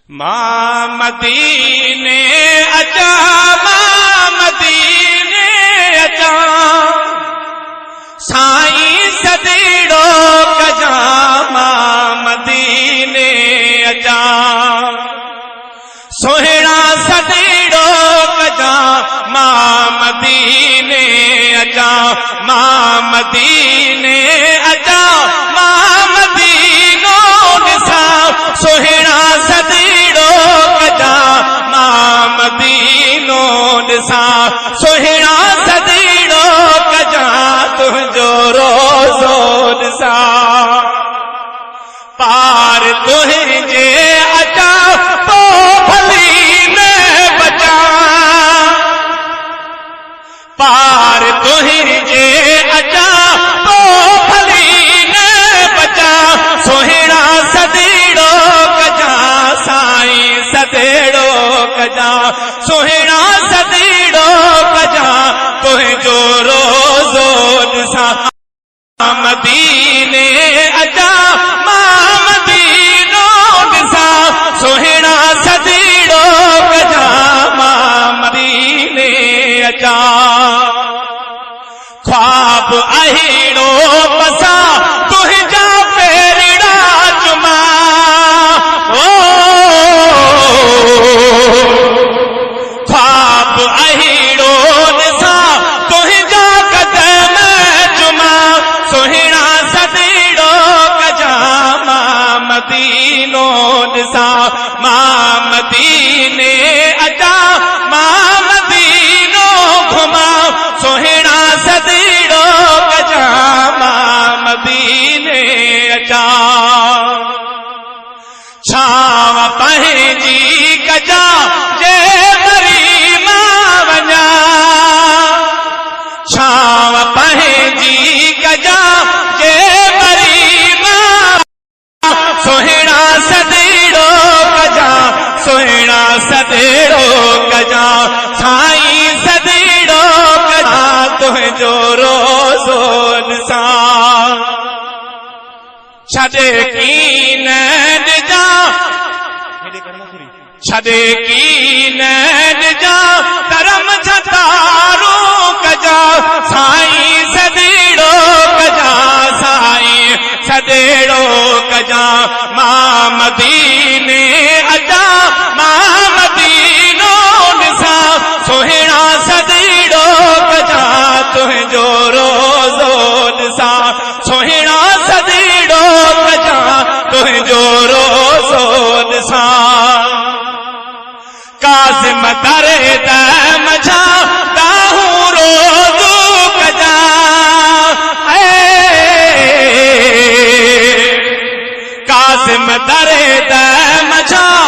مان مديني اچان مان مديني اچان سائين سديڙو ڪجان مان مديني اچان سهڻا سديڙو ڪجان مان مديني اچان مان مديني اچان مان مدينو ڏسان سهڻا سديڙو ڪجان مان مدينو ڏسان سهڻا سديڙو ڪجان تنهنجو روزو ڏسان پار تنهنجي اچان پو ڀلي نه بچان پار تنهنجي اچان پو ڀلي نه بچان سهڻا سديڙو ڪجان سائين سديڙو ڪجان سهڻا سديڙو ڪجان تنهنجو روزو ڏسان مديني اچان مان مدينو ڏسان سهڻا سديڙو ڪجان مان مديني اچان خواب اهڙو پسان تنهنجا پيرڙا چمان او خواب اهڙو ڏسان تنهنجا قدم چمان سهڻا سديڙو ڪجان مان مدينو ڏسان مان مديني اچان مان مدينو گهمان سهڻا سديڙو ڪجان مان مديني اچان ڇانو پنهنجي ڪجان جي مري مان وڃان ڇانو پنهنجي ڪجان جي مري مان سهڻا سديڙو ڪجان سهڻا سديڙو ڪجان سائين سديڙو ڪجان تنهنجو روزو ڏسان ڇڏي ڪين ڏجان ڇڏي ڪين ڏجان ترم جهتارون ڪجان سائين سديڙو ڪجان سائين سديڙو ڪجان مان مديني اچان مان مدينو ڏسان سهڻا سديڙو ڪجان تنهنجو روزو ڏسان سهڻا سديڙو ڪجان تنهنجو روزو ڏسان ڪاظم درد مجھان دانهون روز ڪجان اي ڪاظم درد مجھان.